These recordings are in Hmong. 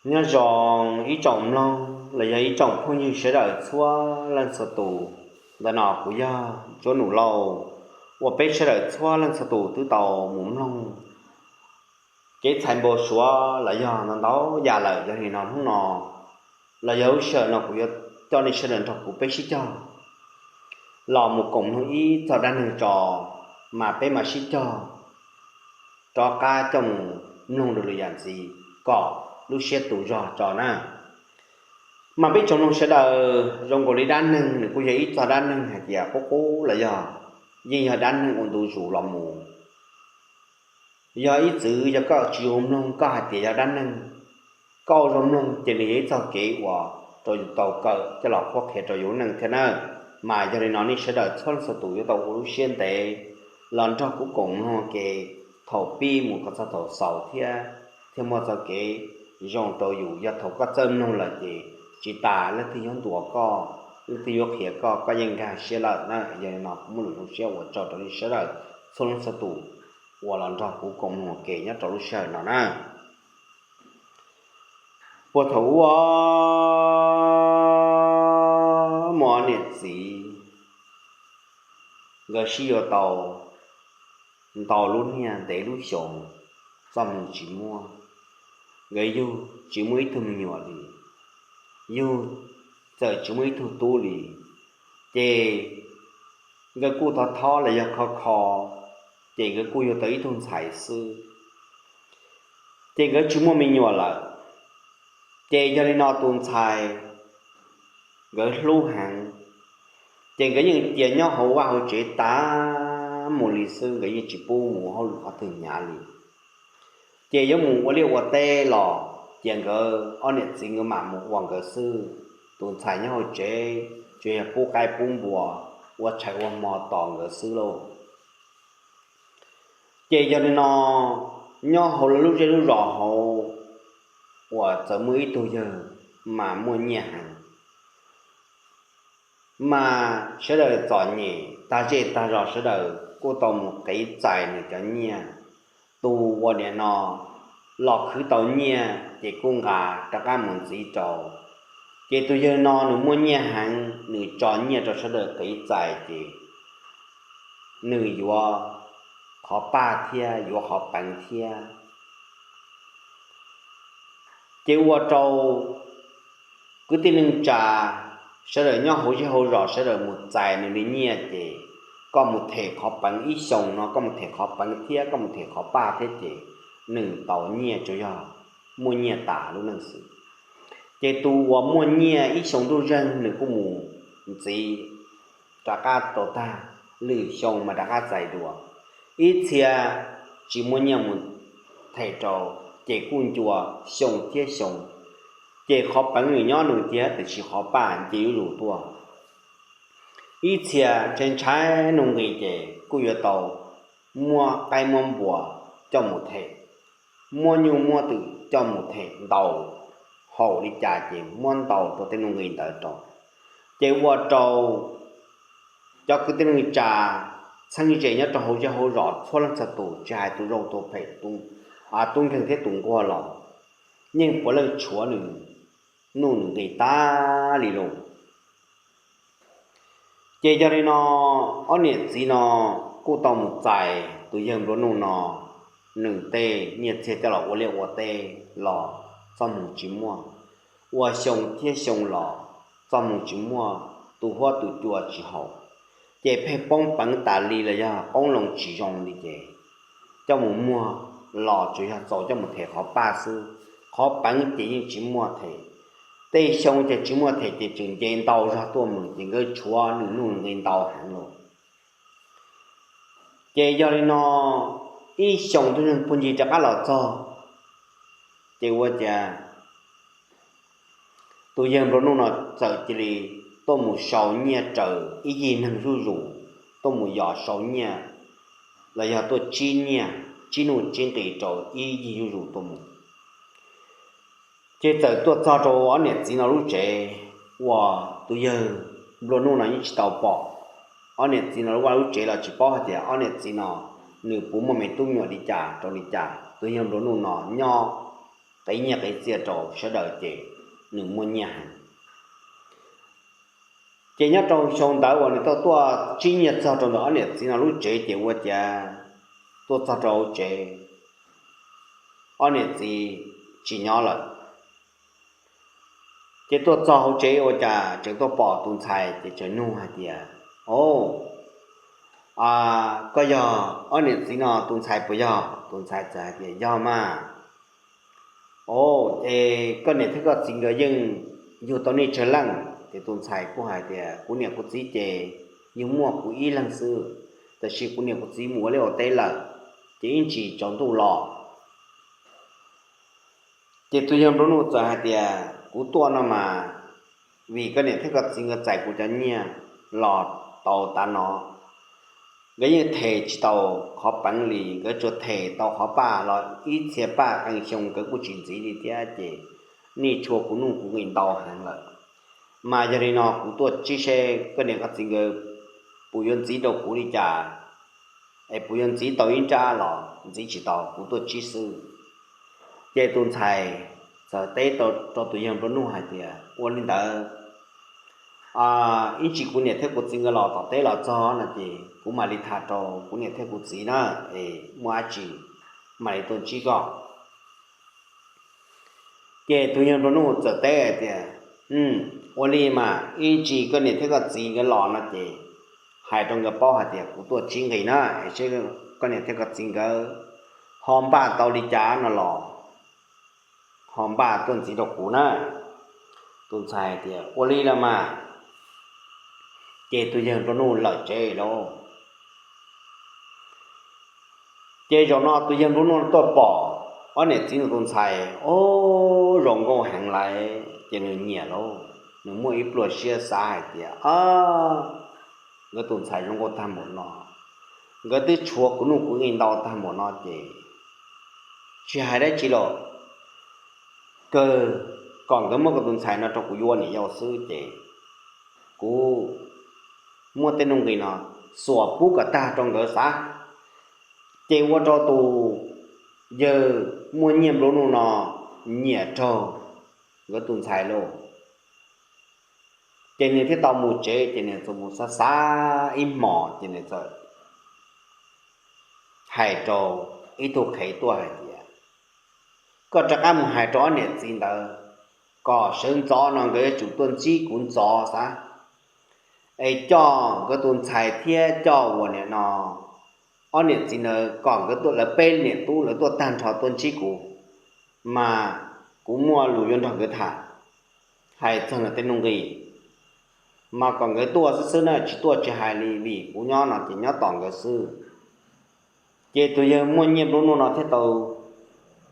Nyob zoo ib tsoom mloog los yog ib tsoom phooj ywg sawv daws txhua leej txhua tus. Ntawm no kuv yog Tsuab Nus Lauj, uas peb sawv daws txhua leej txhua tus twb tau mus mloog kev txhais npau suav los yog ntau ntau yam lawm. Yog li no hnub no los yog lub sij hawm no kuv yuav coj nej sawv daws nrog kuv peb sib cog los mus koom mloog ib txog dab neeg tso, mas peb mam sib cog rov qab coj mus mloog dua lwm yam ntxiv kom lub siab tus zog tso na. Mas peb tsoom mloog sawv daws, zoo nkaus li dab neeg nws kuj yog ib txog dab neeg hais tias qub qub los yog yeej yog dab neeg ua ntu zus los mus. Yog ib txwm yog koj tsis zoo mloog koj hais tias yog dab neeg, koj ua zoo mloog ces nws yog ib txog kev uas rau yus tau kawm coj los qhuab qhia rau yus lub neej thiab na. Mas yog li no nej sawv daws txhua leej txhua tus yuav tau ua lub siab ntev los nrog kuv koom mloog ke thaum pib mus kom txog thaum xaus thiab, thiaj muaj txoj kev zoo rau yus. Yog thaum koj txawj mloog lawm ces tsis tas leej twg yuav ntuas koj, leej twg yuav qhia koj, koj yeej nkag siab lawm na. Yog li no kuv muaj lus zoo siab ua tsaug rau nej sawv daws txhua leej txhua tus uas los nrog kuv koom mloog ke nyob rau lub sij hawm no na. Puag thaum ub muaj ob niam txiv, nkawd sib yuav tau ntau lub niaj ntev lub xyoo, txoj hmoo tsis muaj. Nkawd yug tsis muaj ib tug me nyuam li, yug txawm tsis muaj ib tug tub li. Ces nkawd kuj thov thov los yog kho kho, ces nkawd kuj yug tau ib tug ntxhais xwb. Ces nkawd tsis muaj me nyuam lawm. Ces yog li no tus ntxhais nkawd hlub heev, ces nkawd yeej cia nyob hauv vaj hauv tsev tas mus li xwb, nkawd yeej tsis pub mus hauj lwm qhov twg hnyav li. Ces yuav mus ua liaj ua teb los cia nkawd ob niam txiv nkawd mam mus ua nkawd xwb. Tus ntxhais nyob hauv tsev tsuas yog pub qaib pub npua, ua tshais ua hmo tos nkawd xwb lauj. Ces yog li no, nyob hauv lawv lub zej lub zos hauv uas txawm muaj ib tug yawg mas muaj nyiaj heev, mas sawv daws txom nyem tag zej tag zos sawv daws kuj tau mus qiv txais nws cov nyiaj. Tus uas nim no los khwv tau nyiaj ces kuj nqa rov qab mus ntxiv rau. Ces tus yawg no nws muaj nyiaj heev, nws tso nyiaj rau sawv daws qiv txais ces nws yuav qhov paj thiab yuav qhov peev thiab. Ces ua rau kwv tij neej tsa sawv daws nyob hauv zej hauv zos sawv daws mus txais nws li nyiaj ces koj mus them qhov peev ib xyoos no, koj mus them qhov peev thiab koj mus them qhov paj thiab ces nws tau nyiaj tsuas yog muaj nyiaj tas lub neej xwb. Ces tus uas muaj nyiaj ib xyoo ntuj zeeg nws kuj mus ntxiv rov qab rau tag, lwm xyoo mas rov qab txais dua. Ib txhia tsis muaj nyiaj mus them rau, ces kuj ncua xyoo thiab xyoo, ces qhov peev nws nyob nws tiag tiam sis qhov paj nce yuav zus tuaj. Ib txhia ntshai ntshai nuj nqis ces kuj yuav tau muab qaib muab npua coj mus them, muab nyuj muab twm coj mus them ntaus, haum li cas ces muab ntaus rau tej nuj nqis ntawd rau. Ces ua rau cov kwv tij neej tsa txheeb ze nyob rau hauv zej hauv zos txhua leej txhua tus, tsis hais tus zoo tus phem, tus tub nkeeg thiab tus nquag los yeej puav leej tshuav nws nuj nws nqis tag li lauj. Ces yog li no, ob niam txiv no kuj tau mus txais tus yawg nplua nuj no nws tej nyiaj txiag coj los ua liaj ua teb los txoj hmoo tsis muaj, ua xyoo thiab xyoo los txoj hmoo tsis muaj, tus huab tus cua tsis haum, ces pheej poob peev tas li los yog qoob loo tsis zoo li ces coj mus muag los tsuas yog txaus coj mus them qhov paj xwb, qhov peev ces yeej tsis muaj them. Tej xyoo ces tsis muaj them ces tseem nce ntau zog tuaj mus ces nkawd tshuav nws nuj nqis ntau heev lawm. Ces yog li no, ib xyoo ntuj neeg puag ncig rov qab los txog, ces ua cas tus yawg nplua nuj no txawm cia li tuaj mus sau nyiaj raws ib yig neeg zuj zus, tuaj mus yos sau nyiaj los yog tuaj tsib nyiaj tsib nuj tsib nqis rau ib yig zuj zus tuaj mus. Ces txawm tuaj txog rau ob niam txiv no lub tsev uas tus yawg nplua nuj no yeej tsis tau pom. Ob niam txiv no lub vaj lub tsev los tsis paub hais tias ob niam txiv no nws puas muaj me tub me nyuam li cas rau li cas. Tus yawg nplua nuj no nyob qiv nyiaj qiv txiaj rau sawv daws ces nws muaj nyiaj heev. Ces nyob rau xyoo ntawd uas nws tau tuaj tsib nyiaj txog rau ntawm ob niam txiv no lub tsev ces ua cas tuaj txog rau hauv tsev, ob niam txiv tsis nyob lawm. Ces tuaj txog hauv tsev ua cas tseem tuaj pom tus ntxhais ces tseem nug hais tias, O, koj yog ob niam txiv no tus ntxhais puas yog? Tus ntxhais txawm hais tias, Yog mas. O, ces koj niam thiab koj txiv nkawd yeej yug tau nej tsawg leej? Ces tus ntxhais kuj hais tias, Kuv niam kuv txiv ces yug muaj kuv ib leeg xwb, tab sis kuv niam kuv txiv mus ua liaj ua teb lawm, ces ib ntsis tsaus ntuj los. Ces tus yawg nplua nuj txawm hais tias, Kuv tuaj no mas vim koj niam thiab koj txiv nkawd txais kuv cov nyiaj los tau tav no. Nkawd yeej them tsis tau qhov peev li, nkawd tsuas them tau qhov paj los ib txhia paj qee xyoo nkawd kuj tsis ntxiv li thiab, ces nej tshua kuv nuj kuv nqis ntau heev lawm. Mas yog li no kuv tuaj tsib seb koj niam koj txiv nkawd puas yuav ntxiv rau kuv li cas, es puas yuav ntxiv tau ib nrab los ntxiv tsis tau, kuv tuaj tsib xwb. Ces tus ntxhais txawm teb rau tus yawg nplua nuj hais tias, Ua li ntawd, ib ntsis kuv niam thiab kuv txiv nkawd los tom teb los txog no ces kuv mam li tham rau kuv niam thiab kuv txiv na, es muaj dab tsi mam li tuaj ntsib koj. Ces tus yawg nplua nuj txawm teb hais tias, Ua li mas ib ntsis koj niam thiab koj txiv nkawd los no ces hais rau nkawd paub hais tias kuv tuaj tsib nqis na, es seb koj niam thiab koj txiv nkawd ho npaj tau li cas no los ho npaj tuaj ntxiv rau kuv na. Tus ntxhais tias, Ua li los mas. Ces tus yawg nplua nuj lawm tsev lauj. Ces zaum no tus yawg nplua nuj tuaj pom ob niam txiv no tus ntxhais, o, zoo nkauj heev lawm ces nws nyiam lauj. Nws muaj ib pluag siab xav hais tias, Nkawd tus ntxhais zoo nkauj tag npaum no, nkawd twb tshuav kuv nuj kuv nqis ntau tag npaum no ces tsis hais dab tsi los kawg, kom nkawd muab kuv tus ntxhais no rau kuv yuav niam yau xwb ces kuv muab tej nuj nqis no xuas pub kom tag rau nkawd xav. Ces ua rau tus yawg muaj nyiaj nplua nuj no nyiam raug nkawd tus ntxhais lauj. Ces nws thiaj tau mus tsev, ces nws txawm mus xav xav ib hmos ces nws txawm hais rau ib tug qhev tuaj hais tias, Koj rov qab mus hais rau ob niam txiv ntawd kom sawv ntxov no nkawd yuav tsum tuaj ntsib kuv ntxov xav, es coj nkawd tus ntxhais thiab coj uas nim no ob niam txiv ntawd kom nkawd tuaj, lawv peb niam tub lawv tuaj tag nrho tuaj ntsib kuv, mas kuv muaj lus yuav nrog nkawd tham. Hais txog ntawm tej nuj nqis mas kom nkawd tuaj xwb xwb na, tsis tuaj tsis hais li, vim kuv nyob no ces nyob tos nkawd xwb. Ces tus yawg muaj nyiaj nplua nuj no thiaj tau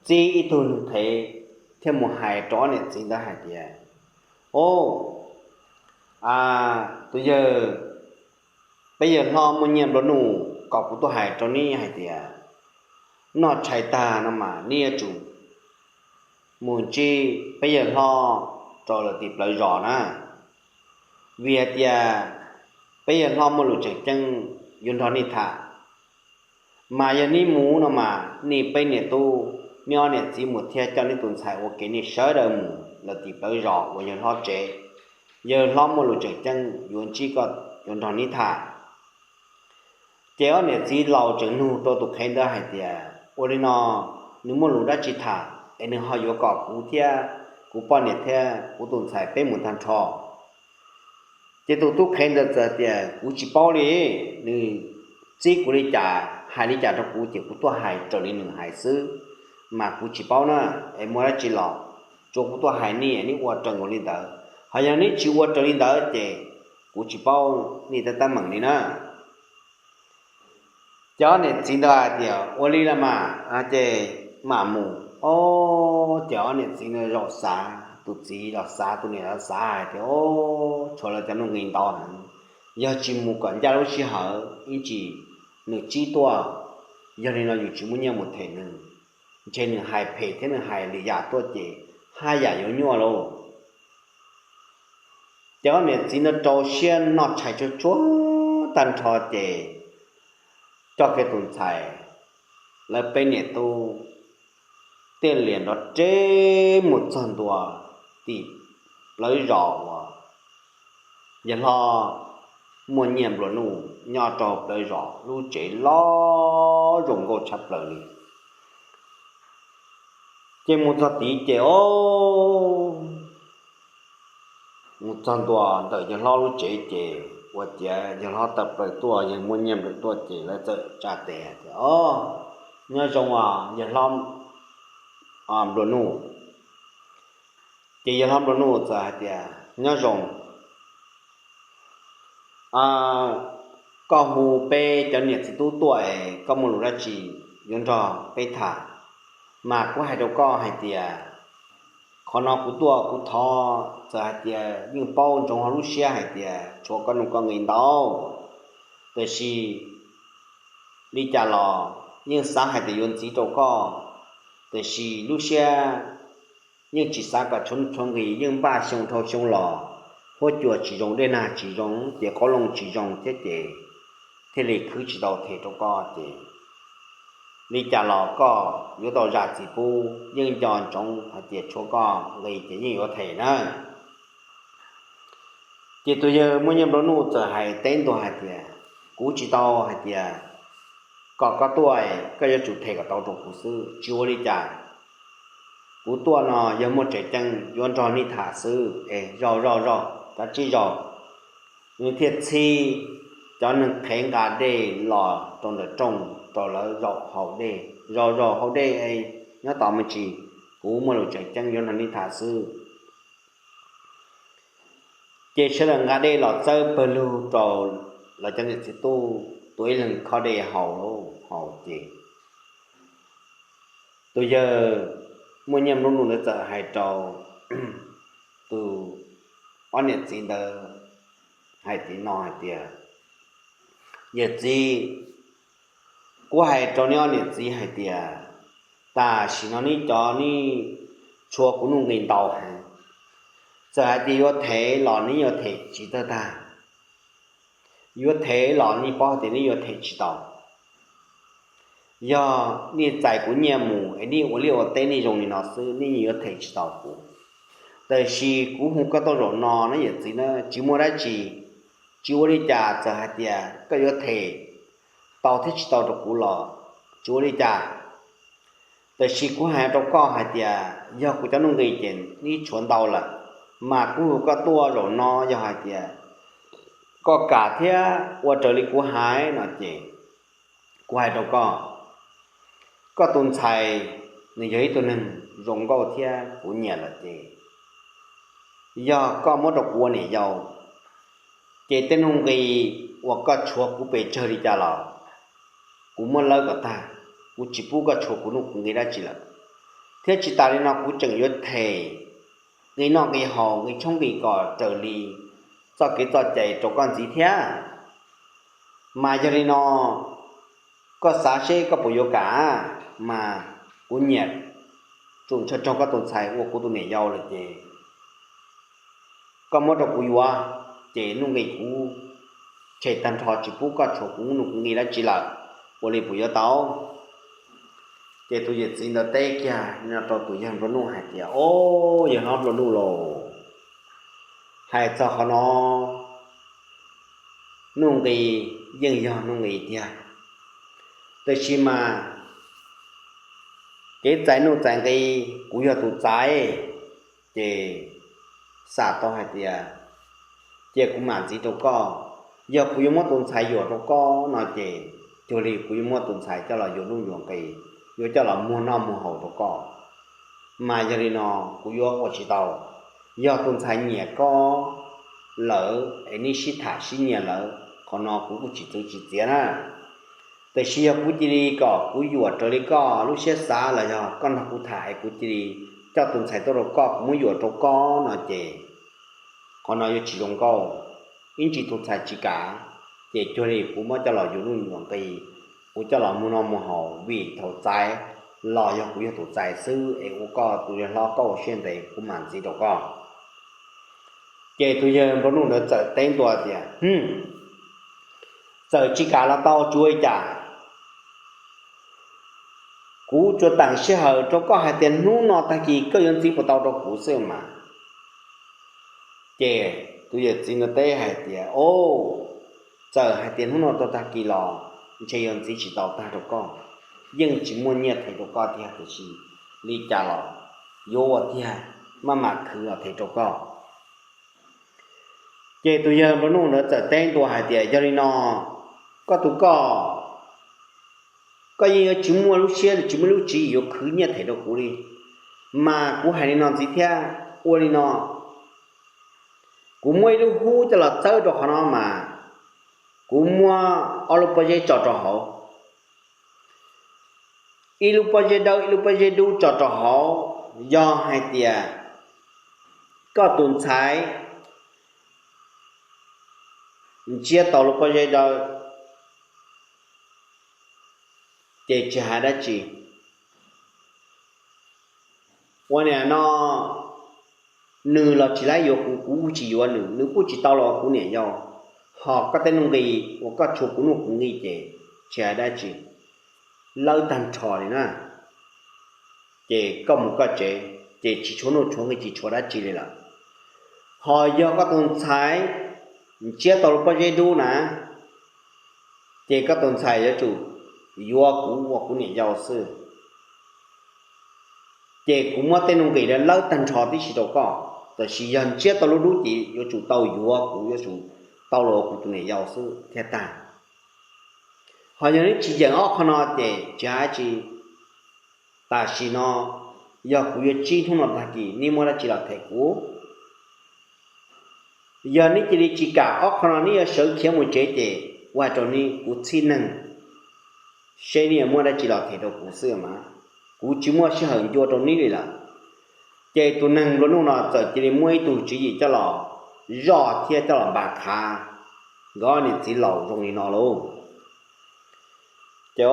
txib ib tug qhev thiaj mus hais rau ob niam txiv ntawd hais tias, O, tus yawg, peb yawg hlob muaj nyiaj nplua nuj kom kuv tuaj hais rau neb hais tias, noj tshais tag no mas neb yuav tsum mus ntsib peb yawg hlob rau lawm tim plawv zos na, vim hais tias peb yawg hlob muaj lus tseem ceeb yuav nrog nej tham. Mas yog neb mus no mas nej peb niam tub, neb ob niam txiv mus thiab coj neb tus ntxhais ua ke, nej sawv daws mus lawm tim plawv zos uas yawg hlob tsev. Yawg hlob muaj lus tseem ceeb yuav ntsib koj, yuav nrog neb tham. Ces ob niam txiv laus tseem nug rau tus qhev ntawd hais tias, Ua li no, nws muaj lus dab tsi tham es nws ho yuav kom kuv thiab kuv poj niam thiab kuv tus ntxhais peb mus tag nrho? Ces tus tub qhev ntawd txawm tias, Kuv tsis paub li, nws txib kuv li cas hais li cas rau kuv ces kuv tuaj hais raws li nws hais xwb, mas kuv tsis paub na. Es muaj dab tsi los tsuav kuv tuaj hais nej, nej ua raws nkaus li ntawd. Ho yog neb tsis ua raws li ntawd ces kuv tsis paub nej tab tab meem li na. Ces ob niam txiv ntawd hais tias, Ua li los mas, ces mam mus. Ces ob niam txiv ntawd zaum xav, tus txiv los xav, tus niam los xav hais tias, Tshuav lawv cov nuj nqis ntau heev, yog tsis mus kom ncaj lub sij hawm ib ntsis nws tsib tuaj, yog li no yus tsis muaj nyiaj mus them nws, ntshe nws hais phem thiab nws hais lwm yam tuaj ces haj yam yuav nyuaj lauj. Ces ob niam txiv ntawd rau siab noj tshais tsuag tsuag tag nrho ces coj kiag tus ntxhais, lawv peb niam tub thiaj li nrov reb mus txog ntua tim plawv zos uas yawg hlob muaj nyiaj nplua nuj nyob rau plawv zos lub tsev loj zoo nkauj tshaj plaws li. Ces mus txog tid ces o, mus txog ntua ntawm yawg hlob lub tsev ces ua ciav yawg hlob tawm plaws tuaj, yawg muaj nyiaj nplua nuj tuaj ces lawv txawm tsa tes tias, o, nyob zoo os yawg hlob nplua nuj. Ces yawg hlob nplua nuj txawm hais tias, nyob zoo, koj hu peb cov niam txiv tub tuaj es koj muaj lus dab tsi yuav nrog peb tham? Mas kuv hais rau koj hais tias, qhov no kuv tuaj kuv thov, txawm hais tias yeej paub ntsoov hauv lub siab hais tias tshuav koj nuj koj nqi ntau, tiam sis li cas los yeej xav hais tias yuav ntxiv rau koj, tiam sis lub siab yeej tsis xav kom tshuav nuj tshuav nqi, yeej npaj xyoo dhau xyoo los huab cua tsis zoo, dej nag tsis zoo, ces qoob loo tsis zoo thiab ces thiaj li khwv tsis tau them rau koj ces li cas los koj yuav tau zam txim pub, yeej nco ntsoov hais tias tshuav koj nqi ces yeej yuav them na. Ces tus yawg muaj nyiaj nplua nuj txawm hais teb ntua hais tias, kuv tsis tau hais tias kom koj tuaj koj yuav tsum them kom tau rau kuv xwb, tsis ua li cas. Kuv tuaj no yog muaj tseem ceeb yuav nrog nej tham xwb es zaum zaum zaum kav tsij zaum. Nws thiaj txhib cov neeg qhev nqa dej los rau ntawm rooj rau lawv zaum haus dej, zaum zaum haus dej es nyob tos me ntsis, kuv muaj lus tseem ceeb yuav nrog nej tham xwb. Ces sawv daws nqa dej los txawb pawg lug rau lawv cov niam txiv tub, tus ib leeg khob dej haus, haus ces tus yawg muaj nyiaj nplua nuj ntawd txawm hais rau tus ob niam txiv ntawd hais tias no hais tias, yawm txiv, kuv hais rau neb ob niam txiv hais tias tam sim no neb cov neb tshuav kuv nuj nqi ntau heev, txawm hais tias yuav them los neb yuav them tsis tag tag, yuav them los nej paub tias neb yuav them tsis tau. Yog nej txais kuv nyiaj mus es nej ua liaj ua teb nej zoo li no xwb nej yeej yuav them tsis tau kuv. Tab sis kuv hu koj tuaj zaum no na yawm txiv na tsis muaj dab tsi, tsis ua li cas, txawm hais tias koj yuav them tau thiab tsis tau rau kuv los tsis ua li cas. Tab sis kuv hais rau koj hais tias yog kuv cov nuj nqi ces neb tshuav ntau lawm, mas kuv hu koj tuaj zaum no yog hais tias koj kam thiab ua raws li kuv hais no ces kuv hais rau koj, koj tus ntxhais nws yog ib tug neeg zoo nkauj thiab kuv nyiam lawm ces yog koj muab rau kuv ua niam yau, ces tej nuj nqi uas koj tshuav kuv pes tsawg li cas los kuv muab lawb kom tag, kuv tsis pub koj tshuav kuv nuj kuv nqi dab tsi lawm. Thiab tsis tas li no kuv tseem yuav them nqi noj nqi haus nqi tshoob nqi kos raws li txoj kev txoj cai rau koj ntxiv thiab. Mas yog li no koj xav seb koj puas yuav kam, mas kuv nyiam tsum ntshaw raug koj tus ntxhais ua kuv tus niam yau lawm ces koj muab rau kuv yuav, ces nuj nqi kuv tshem tag nrho tsis pub koj tshuav kuv nuj kuv nqi dab tsi lawm, ua li puas yuav tau? Ces tus yawm txiv ntawd teb kiag no rau tus yawg nplua nuj hais tias, o, yawg hlob nplua nuj lauj, hais txog qhov no, nuj nqi yeej yog nuj nqi tiag, tab sis mas kev txais nuj txais nqi, kuv yog tus txais, ces xam tau hais tias cia kuv mam ntxiv rau koj. Yog kuv yuav muab tus ntxhais yuam rau koj no ces cuag li kuv yuav muab tus ntxhais coj los yuav nuj yuav nqi, yuav coj los muag noj muag haus rau koj. Mas yog li no kuv yuav ua tsis tau. Yog tus ntxhais nyiam koj lawm es nej sib tham sib nyiam lawm, qhov no kuv kuj tsis txwv tsis txiav na. Tab sis yog kuv cia li kom kuv yuam raws li koj lub siab xav los yog koj nrog kuv tham es kuv cia li coj tus ntxhais tuaj rau koj, kuv muab yuam rau koj no ces qhov no yuav tsis zoo nkauj. Ib ntsis tus ntxhais tsis kam, ces cuag li kuv muab coj los yuav nuj yuav nqi, kuv coj los muag noj muag haus vim thaum txais los yog kuv yog tus txais xwb es ua koj tus yawg hlob koj ua siab ntev kuv mam ntxiv rau koj. Ces tus yawg nplua nuj ntawd txawm teb ntua tias, txawm tsis kam los tau tsis ua li cas, Kuv tsuas teem sij hawm rau koj hais tias hnub no tag kis koj yuav ntxiv puas tau rau kuv xwb mas. Ces tus yawm txiv ntawd teb hais tias, O, txawm hais tias hnub no tau tag kis los ntshe yuav ntxiv tsis tau tag rau koj, yeej tsis muaj nyiaj them rau koj tiag, tiam sis li cas los yuav ua tiag, maj mam khwv los them rau koj. Ces tus yawg nplua nuj ntawd txawm teb ntua hais tias, Yog li no, koj tus koj, koj yeej yuav tsis muaj lub siab, tsis muaj lub tswv yim yuav khwv nyiaj them rau kuv li. Mas kuv hais li no ntxiv thiab, ua li no, kuv muab ib lub hub coj los txawb rau qhov no mas, kuv muab ob lub pob zeb tso rau hauv, ib lub pob zeb dawb ib lub pob zeb dub tso rau hauv. Yog hais tias koj tus ntxhais ntsiab tau lub pob zeb dawb, ces tsis hais dab tsi. Ua li no, nws los tsis laib yuav kuv, kuv kuj tsis yuav nws, nws kuj tsis tau los ua kuv niam yau. Ho koj tej nuj nqis uas koj tshuav kuv nuj kuv nqis ces tsis hais dab tsi, lawb tag nrho li na. Ces koj mus koj tsev, ces tsis tshuav nuj tshuav nqis, tsis tshuav dab tsi li lawm. Ho yog koj tus ntxhais ntsiab tau lub pob zeb dub na, ces koj tus ntxhais yuav tsum yuav kuv ua kuv niam yau xwb. Ces kuv muab tej nuj nqis lawb tag nrho tib si rau koj, tab sis yog ntsiab tau lub dub ces yuav tsum tau yuav kuv, yuav tsum tau los ua kuv tus niam yau xwb thiaj tag. Ho yog neb tsis yeem ob qho no ces tsis hais dab tsi. Tam sim no yog kuv yuav ntsib hnub no tag kis neb muab dab tsi los them kuv. Yog neb cia li tsis kam ob qho no, neb yuav sawv khiav mus tsev ces ua rau neb kuv txhib neeg, seb neb yuav muab dab tsi los them rau kuv xwb mas. Kuv tsis muaj sij hawm ncua rau neb li lawm. Ces tus neeg nplua nuj no txawm cia li muab ib tug tswv yim coj los zoj thiab coj los npaj qhav nkawd ob niam txiv laus zoo li no lauj. Ces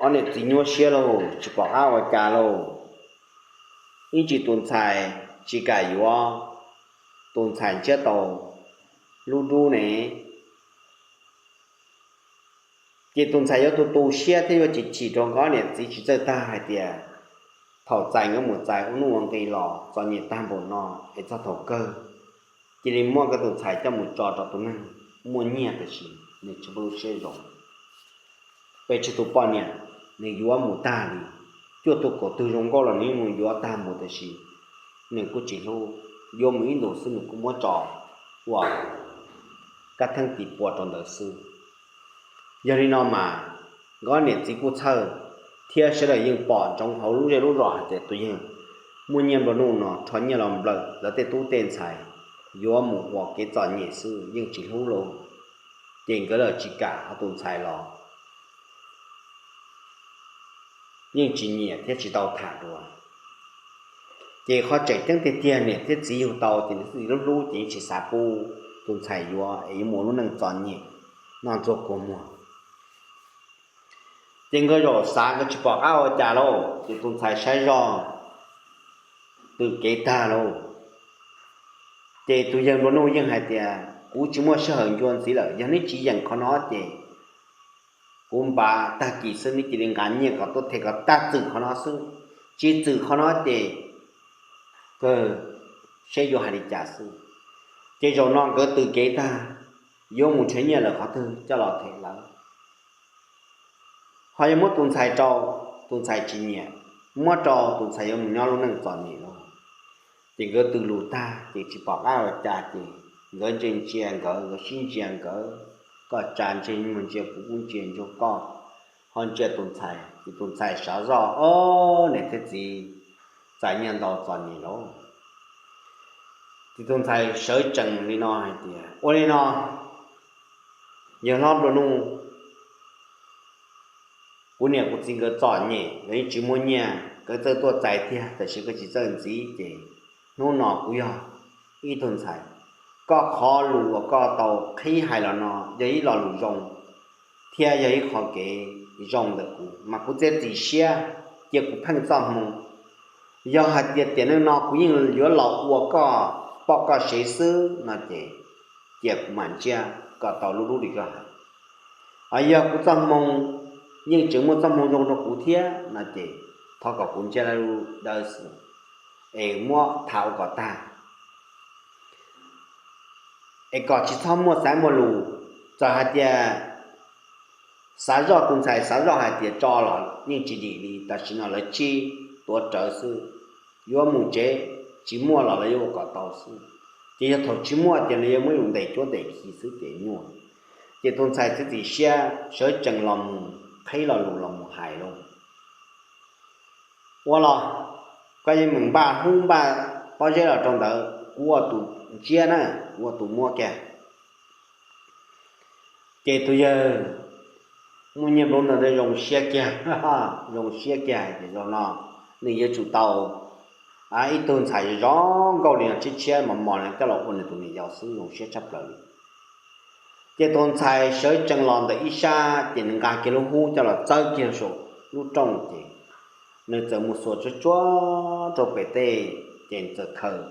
ob niam txiv nyuaj siab lauj, tsis pom qab ua cas lauj. Ib ntsis tus ntxhais tsis kam yuav tus ntxhais ntsiab tau lub dub ne. Ces tus ntxhais yuav tu tu siab thiab yuav chim chim rau nkawd ob niam txiv tsis txawj tag hais tias thaum txais nkawd mus txais ua nuj ua nqi los txom nyem tag npaum no es txog thaum kawg cia li muab nkawd tus ntxhais coj mus tso rau tus neeg muaj nyiaj tab sis nws tsis muaj lub siab zoo. Pes tsawg tus poj niam nws yuav mus tag li, cuaj tug kaum tug zoo nkauj los nws mus yuav tag mus tab sis nws kuj tsis hlub, yuav mus ib ntus xwb nws kuj muab tso ua kab theeb tis pua rau ntawd xwb. Yog li no mas nkawd niam txiv kuj txhawj thiab sawv daws yeej pom ntsoov hauv lub zej lub zos hais tias tus yawg muaj nyiaj nplua nuj no rho nyiaj los nplawm lawv tej tub tej ntxhais yuav mus ua kev txom nyem xwb yeej tsis hlub lauj. Ces nkawd los tsis kam, ho tus ntxhais los yeej tsis nyiam thiab tsis tau tham dua. Ces qhov tseem ceeb tiag tiag niam thiab txiv yug tau ces nws txij li lub hlub ces yeej tsis xav pub tus ntxhais yuav es yuav mus ua lub neej txom nyem noj ntxuag kua muag. Ces nkawd zaum xav nkawd tsis pom qab ua cas lauj, ces tus ntxhais saib zoj twm kev tag lauj. Ces tus yawg nplua nuj yeej hais tias kuv tsis muaj sij hawm ncua ntxiv lawm, yog neb tsis yeem qhov no ces kuv npaj tag kis xwb neb cia li nqa nyiaj kom tuaj them kom tag txwm qhov no xwb, tsis txwm qhov no ces kawg seb yuav hais li cas xwb. Ces zaum no nkawd twm kev tag, yuav mus nrhiav nyiaj lawm qhov twg coj los them lawv. Ho yog muab tus ntxhais rau, tus ntxhais tsis nyiam, muab rau tus ntxhais yuav mus nyob lub neej txom nyem lauj. Ces nkawd twm lus tag ces tsis pom qab ua cas ces nkawd ntsia ntsia nkawd, nkawd sib ntsia nkawd, koj tsa ntsia mus ntsia kuv, kuv ntsia ntsia koj, ho ntsia tus ntxhais ces tus ntxhais sav zoj, ob niam thiab txiv txais nyiaj ntau txom nyem lauj. Ces tus ntxhais sawv tsees li no hais tias ua li no, yawg hlob nplua nuj, kuv niam kuv txiv nkawd txom nyem, nkawd yeej tsis muaj nyiaj, nkawd txawj tuaj txais tiag tab sis nkawd tsis txawj ntxiv ces hnub no kuv yog ib tug ntxhais, koj qhov lus uas koj tau qhib hais los no yog ib lo lus zoo thiab yog ib qho kev zoo ntawm kuv mas kuv txiav txim siab cia kuv pheej txoj hmoo. Yog hais tias tiam neej no kuv yeej yuav los ua koj poj koj sev xwb no ces cia kuv mam ntsiab kom tau lub lub li koj hais. Ho yog kuv txoj hmoo yeej tseem muaj txoj hmoo zoo rau kuv thiab no ces thov kom kuv ntsiab lub dawb xwb es muab thav ua kom tag, es kom tsis txhob muaj xaiv muaj lus. Txawm hais tias xav zoj, tus ntxhais xav zoj hais tias tso los yeej tsis dim li, tam sim no lawv tsib tuav rawv xwb, yuav mus tsev tsis muaj los lawv yuav ua kom tau xwb. Ces yog thaum tsis muaj ces lawv yuav muab yus ntes cuab ntes khi xwb ces nyuaj. Ces tus ntxhais txiav txim siab sawv tsees los mus qhib lo lus los mus hais lauj, ua los koj yeej meem npaj hub npaj pob zeb los rau ntawd, kuv ua tus ntsiab na, kuv ua tus muab kiag. Ces tus yawg muaj nyiaj nplua nuj ntawd zoo siab kiag, zoo siab kiag hais tias zaum no nws yuav tsum tau ib tug ntxhais zoo nkauj li no, tshiab tshiab mos mos li no coj los ua nws tus niam yau xwb, zoo siab tshaj plaws li. Ces tus ntxhais sawv tsees los ntawm ib sab ces nws nqa kiag lub hub coj los txawb kiag saum lub rooj ces nws txawm mus xuas tsuag tsuag rau pem tej ces txawm khaws.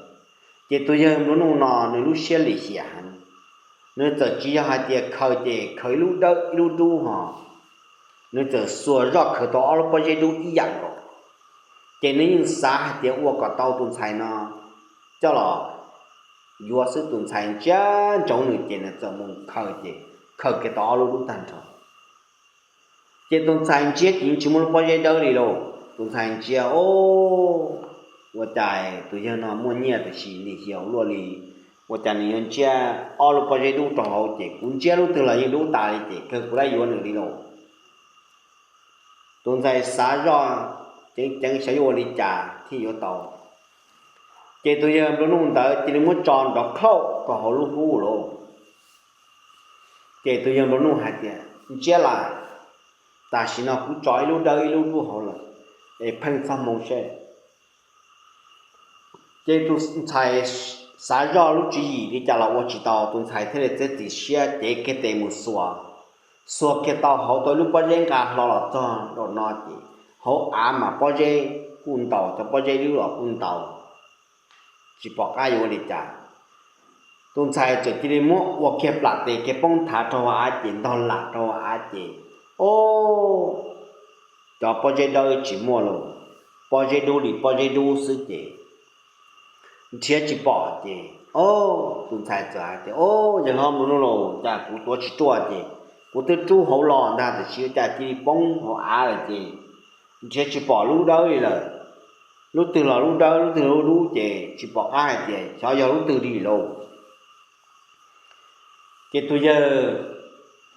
Ces tus yawg nplua nuj no nws lub siab lim hiam heev, nws txawm tsis yog hais tias khaws ces khaws ib lub dawb ib lub dub ho, nws txawm xuas zoj khaws tau ob lub pob zeb dub ib yam nkaus. Ces nws yeej xav hais tias ua kom tau tus ntxhais no coj los yuav xwb, tus ntxhais ntsia ntsoov nws ces nws txawm mus khaws ces khaws kiag tau ob lub dub tag nrho. Ces tus ntxhais ntsiab ces yeej tsis muaj lub pob zeb dawb li lauj. Tus ntxhais ntsia, o, ua cas tus yawg no muaj nyiaj tiam sis lim hiam ua luaj li, ua cas nws yuav ntsiab ob lub pob zeb dub rau hauv ces kuv ntsiab lub twg los yeej dub tas li ces kawg kuv lab yuav nws li lauj. Tus ntxhais xav zoj ceev ceev xyov yuav ua li cas thiaj yuav tau. Ces tus yawg nplua nuj ntawd cia li muab tso nrov khauj rau hauv lub hub lauj. Ces tus yawg nplua nuj hais tias ntsiab lawm, tam sim no kuv tso ib lub dawb ib lub dub hauv lawm, es pheej txhob moo seb. Ces tus ntxhais xav zoj lub tswv yim li cas los ua tsis tau, tus ntxhais thiaj li txiav txim siab cev kiag tes mus xuas. Xuas kiag tau hauv tau ib lub pob zeb nqa hlo los txog nraum no ces hauv av mas pob zeb kuj ntaus, cov pob zeb dub los kuj ntaus, tsis pom qab yuav ua li cas. Tus ntxhais txawm cia li muab ua kiag plam tes kiag poob thav rau hauv av ces ntog lam rau hauv av ces, o, cov pob zeb dawb tsis muaj lauj, pob zeb dub li pob zeb dub xwb ces nrhiav tsis pom ces, o, tus ntxhais txawm hais tias, o, yawg hlob nplua nuj lauj, cas kuv tuav tsis ruaj ces kuv twb rub hauv los ntag tiam sis ua cas cia li poob hauv av lawm ces nrhiav tsis pom lub dawb li lawm. Lub twg los lub dawb, lub twg lub dub ces tsis pom qab hais tias xyov yog lub twg li lauj. Ces tus yawg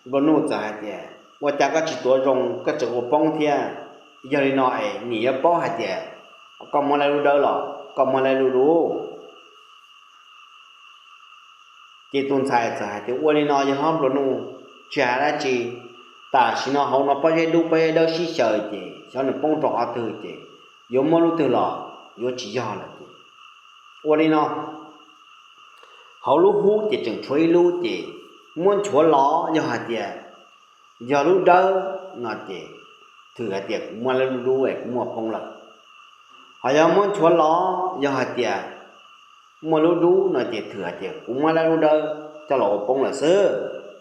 nplua nuj txawm hais tias ua cas koj tsis tuav zoo, koj tseem ua poob thiab. Yog li no es nim yuav paub hais tias koj muab lub dawb los koj muab lub dub. Ces tus ntxhais txawm hais tias ua li no yawg hlob nplua nuj, tsis hais dab tsi, tam sim no hauv no pob zeb dub pob zeb dawb sib xyaw ces xyov nws poob rau qhov twg ces yuav muab lub twg los yuav tsis yog lawm ces ua li no, hauv lub hub ces tseem tshuav ib lub ces muab nchuav los yog hais tias yog lub dawb no ces thwm hais tias kuv muab lub dub es kuv muab poob lawm. Ho yog muab nchuav los yog hais tias muaj lub dub no ces thwm hais tias kuv muab lub dawb coj los ua poob lawm xwb,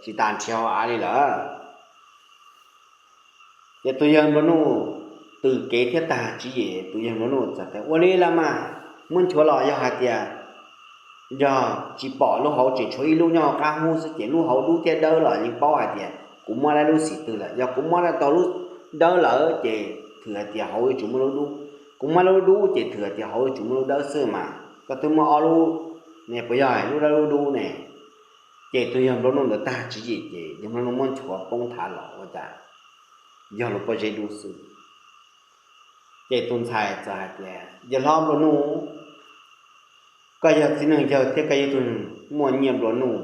tsis tas nrhiav hauv av li lawm. Ces tus yawg nplua nuj tws kev thiab tag tswv yim, tus yawg nplua nuj txawm tias ua li los mas, muab nchuav los yog hais tias yog tsis pom lub hauv, tseem tshuav ib lub nyob hauv qab hub xwb ces lub hauv dub thiab dawb los yeej paub hais tias kuv muab lub xim twg lawm. Yog kuv muab tau lub dawb lawm ces thwm hais tias hauv yuav tsum muaj lub dub, kuv muab lub dub ces thwm hais tias hauv yuav tsum muaj lub dawb xwb mas, koj twb muab ob lub ne, puas yog lub dawb lub dub ne? Ces tus yawg nplua nuj ntawd tag tswv yim ces yawg nplua nuj muab nchuav poob thav los ua cas yog lub pob zeb dub xwb. Ces tus ntxhais txawm hais tias yawg hlob nplua nuj, koj yog txiv neej yawg thiab koj yog ib tug muaj nyiaj nplua nuj,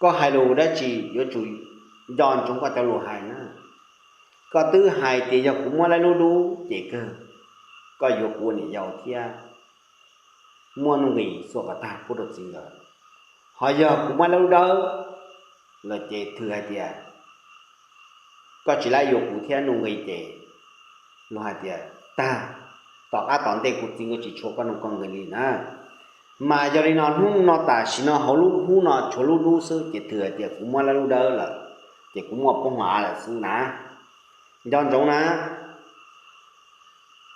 koj hais lus dab tsi yuav tsum nco ntsoov koj cov lus hais na. Koj twb hais tias yog kuv muab lub dub ces kawg koj yuav kuv ua niam yau thiab muab nuj nqis xuas kom tag pub rau txiv nkawd. Ho yog kuv muab lub dawb lawm ces thwm hais tias koj tsis lab yuav kuv thiab nuj nqis ces luag hais tias tag, tom qab tom ntej kuv txiv nkawd tsis tshua koj nuj koj nqis li na. Mas yog li no hnub no tam sim no hauv lub hub no tshuav lub dub xwb ces thwm hais tias kuv muab lub dawb lawm. ces kuv muaj poob hauv av lawm xwb na. Nco ntsoov na.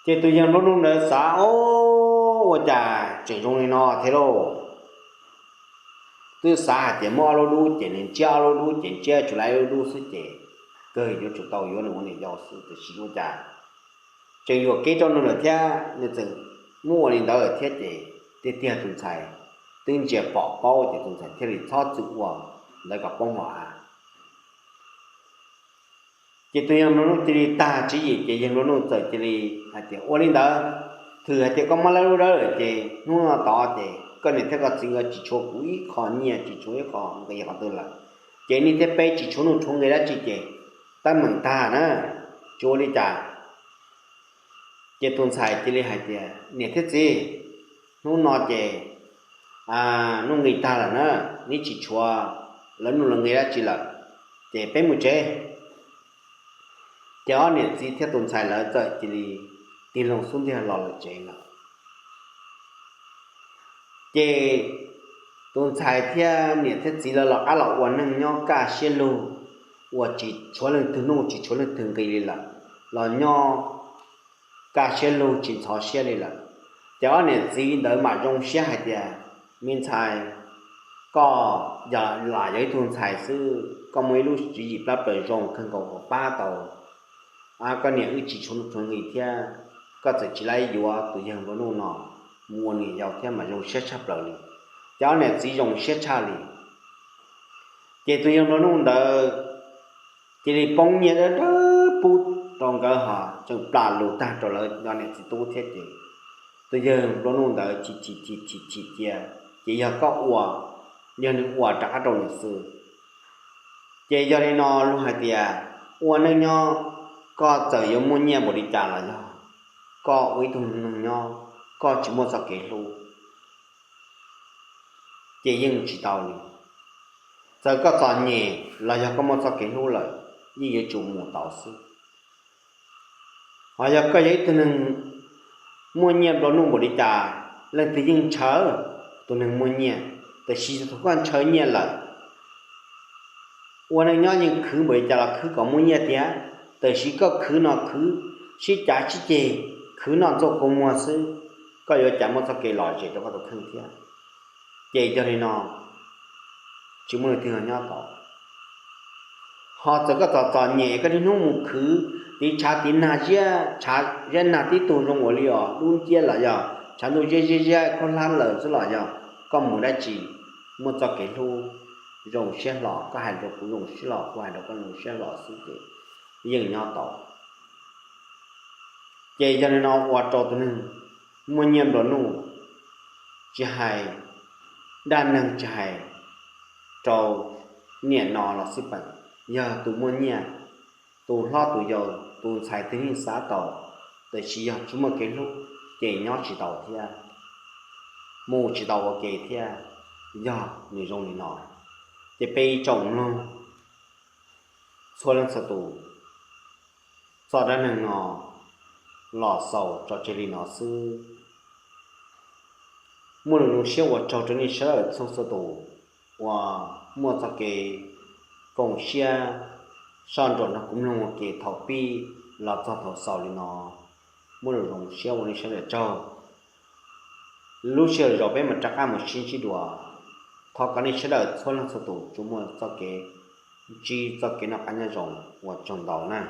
Ces tus yawg nplua nuj ntawd xav, Ob, ua cas tseem zoo li no thiab lauj? Twb xav hais tias muab ob lub dub ces nws ntsiab ob lub dub ces ntsiab tsuas lawm ib lub dub xwb ces kawg yuav tsum tau yuav nws ua niam yau xwb, tiam sis ua cas tseem yuam kev rau nws lawm thiab, nws txawm muab ua li ntawd thiab ces tiag tiag tus ntxhais twb ntsia pom paub ces tus ntxhais thiaj li txhob txwm ua ntawd kom poob hauv av. Ces tus yawg nplua nuj cia li tag tswv yim ces yawg nplua nuj txawm cia li hais tias, Ua li ntawd, thwm hais tias koj muab lawm lub dawb lawm ces hnub no tod ces koj niam thiab koj txiv nkawd tsis tshuav kuv ib qho nyiaj, tsis tshuav ib qho nqi qhov twg lawm, ces nej thiab peb tsis tshuav nuj tshuav nqi dab tsi ces teeb meem tag na, tsis ua li cas. Ces tus ntxhais cia li hais tias, Niam thiab txiv, hnub no ces nuj nqi tag lawm na, neb tsis tshuav lawv nuj lawv nqi dab tsi lawm, ces peb mus tsev. Ces ob niam txiv thiab tus ntxhais lawv txawm cia li tig loo xub ntiag los lawm tsev lawm. Ces tus ntxhais thiab niam thiab txiv lawv los qab los ua neej nyob kaj siab lug, uas tsis tshuav leej twg nuj tsis tshuav leej twg nqi li lawm, los nyob kaj siab lug tsis ntxhov siab li lawm. Ces ob niam txiv ntawd mam zoo siab hais tias, Me ntxhais, koj yog lam yog ib tug ntxhais xwb, koj muaj ib lub tswv yim plab plaws zoo kawg nkaus uas pab tau koj niam wb tsis tshuav nuj tshuav nqi thiab, koj txawm tsis laib yuav tus yawg nplua nuj no mus ua niam yau thiab mas zoo siab tshaj plaws li. Ces ob niam txiv zoo siab tshaj li. Ces tus yawg nplua nuj ntawd cia li poob nyiaj dawb dawb pub rau nkawd ho tseem plam lus tag rau lawv cov niam txiv tub thiab ces tus yawg nplua nuj ntawd chim chim chim chim chim cia, ces yog koj ua, yog nws ua rov qab rau nws xwb. Ces yog li no luag hais tias ua neej nyob, koj txawm yuav muaj nyiaj npaum li cas los yog koj ua ib tug neeg nyob koj tsis muaj txoj kev hlub ces yeej tsis tau li. Txawm koj txom nyem los yog koj muaj txoj kev hlub lawm, yeej yuav tsum mus tau xwb. Ho yog koj yog ib tug neeg muaj nyiaj nplua nuj npaum li cas, leej twg yeej ntshaw tus neeg muaj nyiaj, tiam sis thaum koj ntshaw nyiaj lawm, ua neej nyob yeej khwv npaum li cas los khwv kom muaj nyiaj tiag, tiam sis koj khwv no khwv sib cav sib ceg, khwv noj ntxuav kua muag xwb, koj yuav cas muaj txoj kev lom zem rau koj tus kheej thiab. Ces yog li no tsis muaj leej twg nyob tau. Ho txawm koj txom txom nyem koj niaj hnub mus khwv tiv tshav tiv nag, ziab tshav ziab nag tib tug zoo ua li os dub nciab los yog tshav ntuj ziab ziab ziab khaub hlab lawm xwb los yog koj mus dab tsi muaj txoj kev hlub zoo siab hlo, koj hais rau kuv zoo siab hlo, kuv hais rau koj zoo siab hlo xwb ces yeej nyob tau. Ces yog li no ua rau tus neeg muaj nyiaj nplua nuj, tsis hais dab neeg tsis hais rau niam no los xij peem, yog tus muaj nyiaj, tus hlob tus yau, tus ntxhais twg yeej xav tau, tiam sis yog tsis muaj kev hlub ces nyob tsis tau thiab, mus tsis tau ua ke thiab. Yog nws zoo li no, ces peb ib tsoom mloog txhua leej txhua tus, txoj dab neeg no los xaus tso tseg li no xwb. Muaj lus zoo siab ua tsaug rau nej sawv daws txhua txhua tus uas muaj txoj kev koom siab soj ntsuam nrog kuv mloog ua ke thaum pib los txog thaum xaus li no. Muaj lus zoo siab ua nej sawv daws tsaug. Lub sij hawm zaum peb mam rov qab mus sib ntsib dua. Thov kom nej sawv daws txhua leej txhua tus tsuas muaj txoj kev ntsib txoj kev noj qab nyob zoo, ua tsaug ntau na.